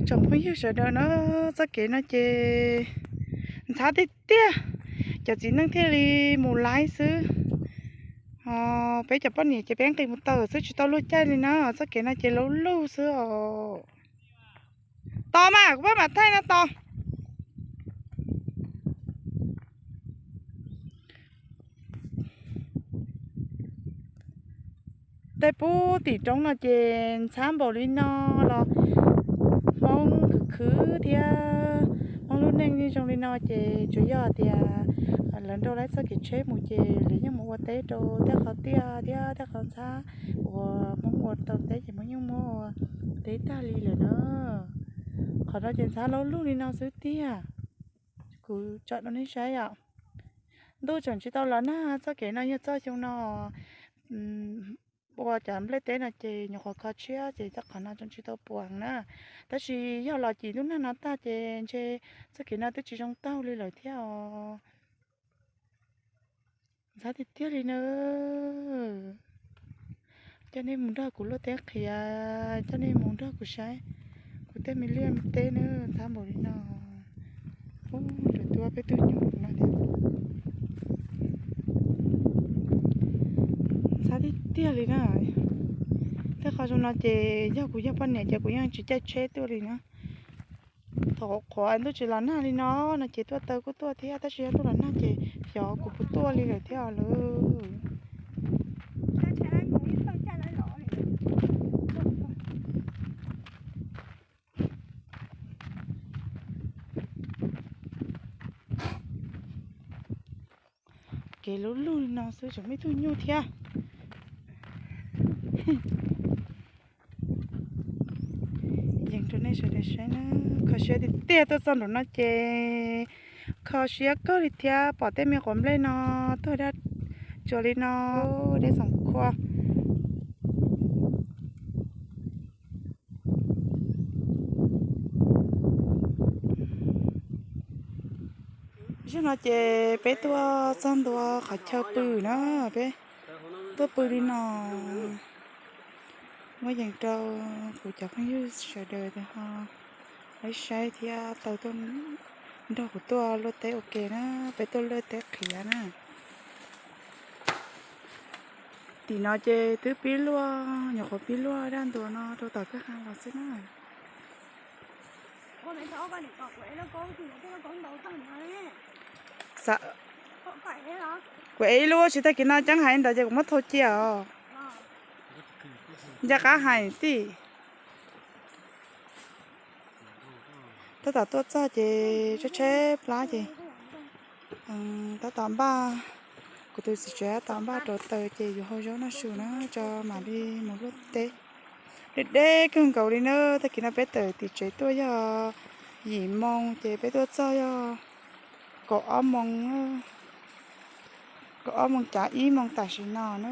Tsoom phooj ywg sawv daws na, txoj kev no ces ntxhab tiag tiag, cov txiv neej thiaj li mus laib xwb. Peb cov poj niam ces peb nqis mus tawm xwb tsis tau luag caij li na, txoj kev no ces laub lug xwb os. Tos mas kuv pab mam thaij no tos. Tej pub tim roob no ces ntxhab npaum li no los Hmoob khwv khwv thiab Hmoob lub neej zoo li no ces tsuas yog tias lawv nrog laib txoj kev tsheb mus ces lawv yeej mus ua teb rau tej qhov tiaj thiab tej qhov ntxhab uas Hmoob ua tau teb ces Hmoob yeej muab ua teb tag li lawm na. Qhov no ces ntxhab laub lug li no xwb tiag. Kuv tsom rau nej saib yom. Ntuj tseem tsis tau los nag, txoj kev no yog txoj xyoo no ua cov nplej teb no ces nyuam qhuav kho tshiab ces txoj qhov no tseem tsis tau puas na. Tab sis yog los cim ntuj nag no tag ces ntshe txoj kev no twb tsis zoo taug li lawm thiab os. Ntxhab tiag tiag li na. Coj nej mus nrog kuv luaj teb qhiav, coj nej mus nrog kuv saib kuv tej me liaj me teb na, ntxhab npaum li no. Ub, lawv tuaj peb tug nyuj no thiab. Ntxhab tiag tiag li na. Tej qhov zoo no ces yog kuv yog poj niam ces kuv yeej tsis caij tsheb tuaj li na. Thaum qhuav ntuj tsis los nag li no no ces tuaj taw kuj tuaj thiab, tab sis yog ntuj los nag ces xyov kuv puas tuaj li lawm thiab lawm. Kev lub lug li no xwb tseem muaj ib tug nyuj thiab. Yees rau nej sawv daws saib na, kho siab tiag tiag tuaj txog nraum no ces kho siab kawg li thiab, pom tej me quav nplej no tuag daj tsuas li no, dej xoom khua. Zaum no ces peb tuaj txog ntua qhov chaw pw na, peb tuaj pw li no. Muab yees rau kuv cov phooj ywg sawv daws ho saib thiab tau tuaj nrog kuv tuaj luaj teb ua ke na, peb tuaj luaj teb qhiav na. Tim no ces twb pib luaj, nyuam qhuav pib luaj daj ntua no rau tom kwj ha los xwb na. Kuv ev ib lub tsis tag kis no ceeb hais ntawd ces kuv muab thau cia os. Nco qab hais tij. Tab tom tuaj txog ces tsheb tsheb plab ces tab tom npaj, kuv tus txiv tsev tab tom npaj rau taws ces yuav hau zaub noj su na tso mam li mus luaj teb. Deb deb kawg nkaus li na, tag kis no peb tawm tim tsev tuaj yog yim moo ces peb tuaj txog yog kaum ob moo, kaum ob moo cav ib moo tam sim no na.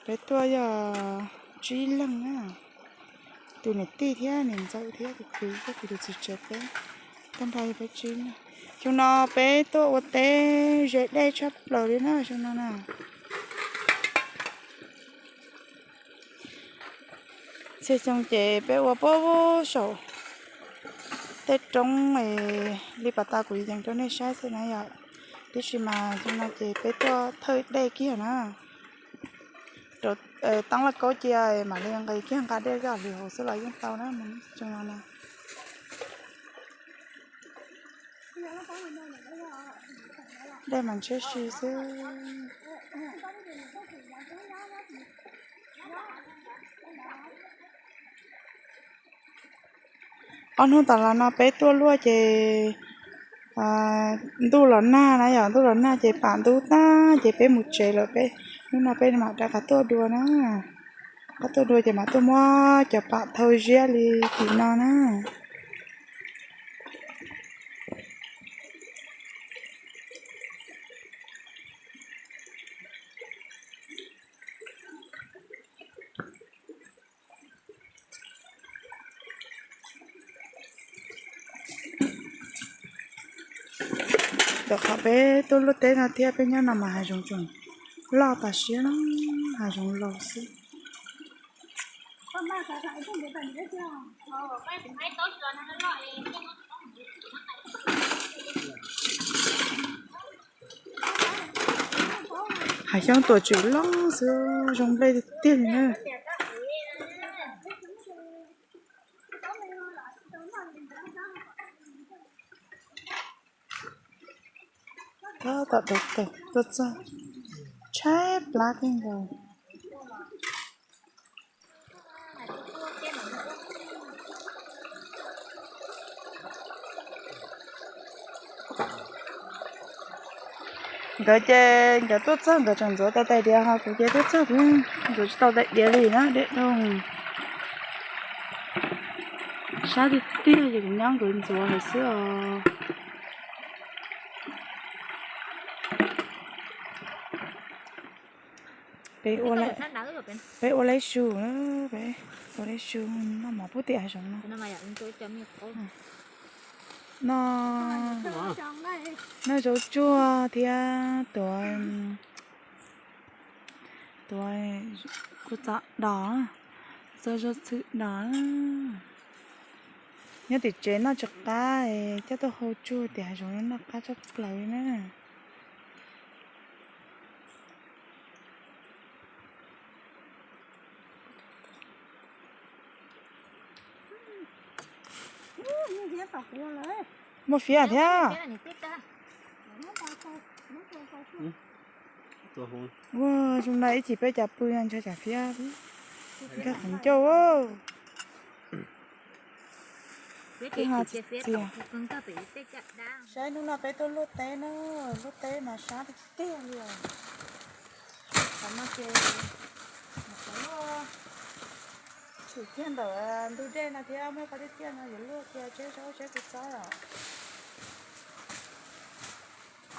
Peb tuaj yog tsib leeg na, tus niam tij thiab niam ntxawm thiab tus kwv thiab kuv tus txiv tsev peb tuaj nrog yog peb tsib leeg. Xyoo no peb tuaj ua teb ze dej tshaj plaws li na xyoo no na. Txhia xyoo ces peb ua puag saum tej roob li pas tas kuv yees rau nej saib xwb na yom. Tiam sis mas xyoo no ces peb tuaj thawj dej kiag na. Rau taab laj kaub cia mam li nqis kiag nqa dej zaj hlis hauv xwb los yeej tau na xyoo no na. Dej mas ntshiab si xwb. Ob hnub tas los no peb tuaj luaj ces ntuj los nag na yom, ntuj los nag ces pam ntub tag ces peb mus tsev lawm, peb hnub no peb mam rov qab tuaj dua na. Qab tuaj dua ces mam tuaj muab cov pam thau ziab li tim no na. Tom qhov peb tuaj luaj teb no thiab peb nyob no mas hav zoov tseem loj tas siab na, hav zoov laus xwb. Hav xyoob tuam tswm loj xwb, zoo nplej tiag tiag li na. Tab tom tawm tuaj txog, tshaib plab kawg nkaus. Nkawd ces nkawd tuaj txog nkawd tseem ntxuav tau tais diav, ho kuv ces tuaj txog kuv ntxuav tsis tau tais diav li na, dej doog. Sab tiag tiag ces kuv nyob nkawd ntxuav lawm xwb os. Peb ua, peb ua leb su, peb ua leb su noj mov pub tiam hav zoov no. Noj, noj zaub tsuag thiab tuav, tuav kua txob dos, txo zaub txhwb dos. Nyob tim tsev noj tsis qab, coj tuaj hau tsuag tiam hav zoov no noj qab tshaj plaws li na. Muaj fiab thiab. Ua zoo na ib chim peb cas pw ntshe cas fiab, nkag qhov ncauj. Twb ho txias. Saib hnub no peb tuaj luaj teb na, luaj teb mas sab tiag tiag li os. Qhov no ces qhov luaj tshwm kiag ntawm ntug dej no thiab, muaj qhov tiaj tiaj no yuav luaj kiag tseb zaub tseb kua txob os.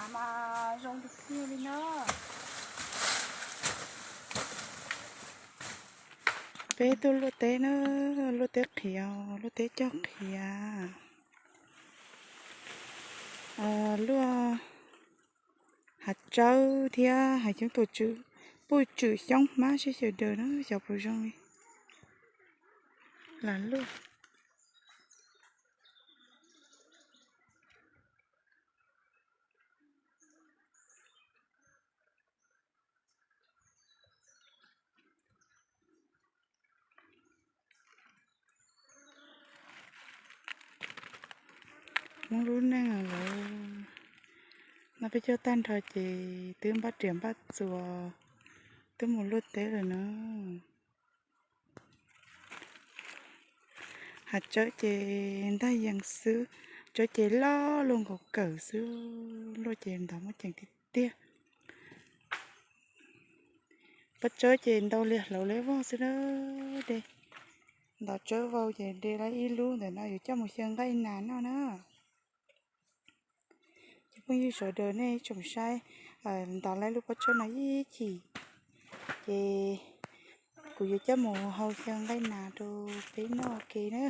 Av mas zoo tiag tiag li na. Peb tuaj luaj teb na, luaj teb qhiav, luaj teb cog qhiav. Luaj hav tsawb thiab hav xyoob tuam tswm, pub tswm xyoob hmab seb sawv daws na xyov puas zoo li. Lam luaj. Hmoob lub neej lawm, no peb coj tag nrho ces twb npaj riam npaj txuas, twb mus luaj teb lawm na. Hav tsawb ces ntaj yees xwb, tsawb ces loj luaj nkaus kawm xwb, luaj ces ntov muaj ceem tiag tiag. Pob tsawb ces ntau li hlauv li vog xwb na. De, ntov tsawb vau ces de lawm ib lub ntawm no yuav coj mus xyaw nqaij nas noj na. Cov phooj ywg sawv daws nej tsoom saib, ntov lawm lub pob tsawb no ib chim, ces kuv yuav coj mus hau xyaw nqaij nas rau peb noj ua ke na.